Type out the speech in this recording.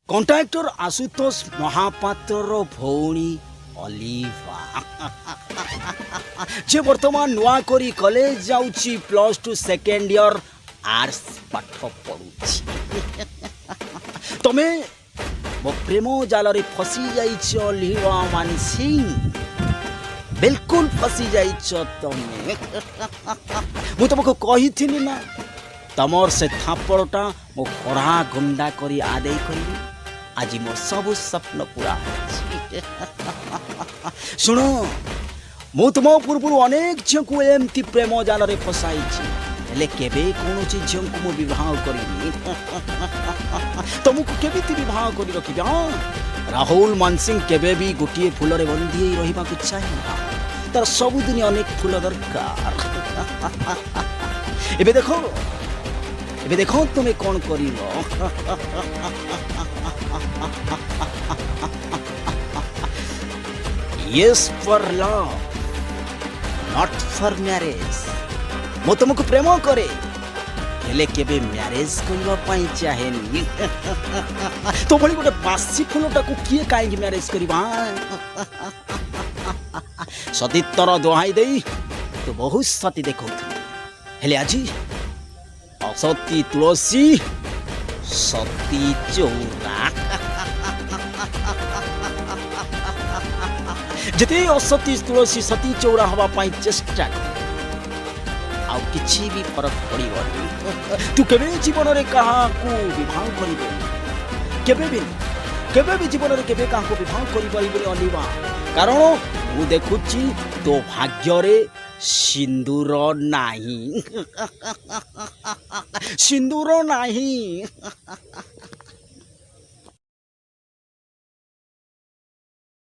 Contractor Ashutosh ମହାପାତ୍ରର ଭଉଣୀ ଅଲିଭା, ଯେ ବର୍ତ୍ତମାନ ନୂଆ କରି କଲେଜ ଯାଉଛି, +2 ସେକେଣ୍ଡ ଇୟର, ଆର୍ଟସ ପାଠ ପଢ଼ୁଛି। ତମେ ମୋ ପ୍ରେମ ଜାଲରେ ଫସି ଯାଇଛ ଅଲିଭା ମାନସିଂ, ବିଲକୁଲ ଫସି ଯାଇଛ ତମେ। ମୁଁ ତମକୁ କହିଥିଲି ନା, ତମର ସେ ଥାପଡ଼ଟା ମୁଁ କଢ଼ା ଗୁଣ୍ଡା କରି ଆଦାୟ କରିବି। ଆଜି ମୋ ସବୁ ସ୍ୱପ୍ନ ପୁରା ହେଇଛି। ଶୁଣ, ମୁଁ ତୁମ ପୂର୍ବରୁ ଅନେକ ଝିଅଙ୍କୁ ଏମିତି ପ୍ରେମ ଜାଲରେ ଫସାଇଛି, ହେଲେ କେବେ କୌଣସି ଝିଅଙ୍କୁ ମୁଁ ବିବାହ କରିନି। ତମକୁ କେମିତି ବିବାହ କରି ରଖିବି? ହଁ, ରାହୁଲ ମାନସିଂ କେବେ ବି ଗୋଟିଏ ଫୁଲରେ ବନ୍ଧି ହେଇ ରହିବାକୁ ଚାହେଁ ନା। ତାର ସବୁଦିନ ଅନେକ ଫୁଲ ଦରକାର। ଏବେ ଦେଖ, ଏବେ ଦେଖ ତୁମେ କ'ଣ କରିବ। Yes for love, not for marriage. ମୁଁ ତୁମକୁ ପ୍ରେମ କରେ, ହେଲେ କେବେ ମ୍ୟାରେଜ କରିବା ପାଇଁ ଚାହେଁନି। ତୋ ଭଳି ଗୋଟେ ବାସି ଫୁଲଟାକୁ କିଏ କାହିଁକି ମ୍ୟାରେଜ କରିବା? ସତୀତ୍ୱର ଦୋହାଇ ଦେଇ ତୁ ବହୁତ ସତୀ ଦେଖାଉଥିଲୁ, ହେଲେ ଆଜି ଅସତୀ ତୁଳସୀ ସତୀ ଚଉରା। ଯେତେ ଅସତୀ ତୁଳସୀ ସତୀ ଚଉରା ହବା ପାଇଁ ଚେଷ୍ଟା କରେ, ଆଉ କିଛି ବି ଫରକ ପଡ଼ିବନି। ତୁ କେବେ ଜୀବନରେ କାହାକୁ ବିବାହ କରିବୁ କେବେ ବି, କେବେ ବି ଜୀବନରେ କେବେ କାହାକୁ ବିବାହ କରିପାରିବୁନି ଅଲିଭା। କାରଣ ମୁଁ ଦେଖୁଛି ତୋ ଭାଗ୍ୟରେ ସିନ୍ଦୁର ନାହିଁ, ସିନ୍ଦୁର ନାହିଁ।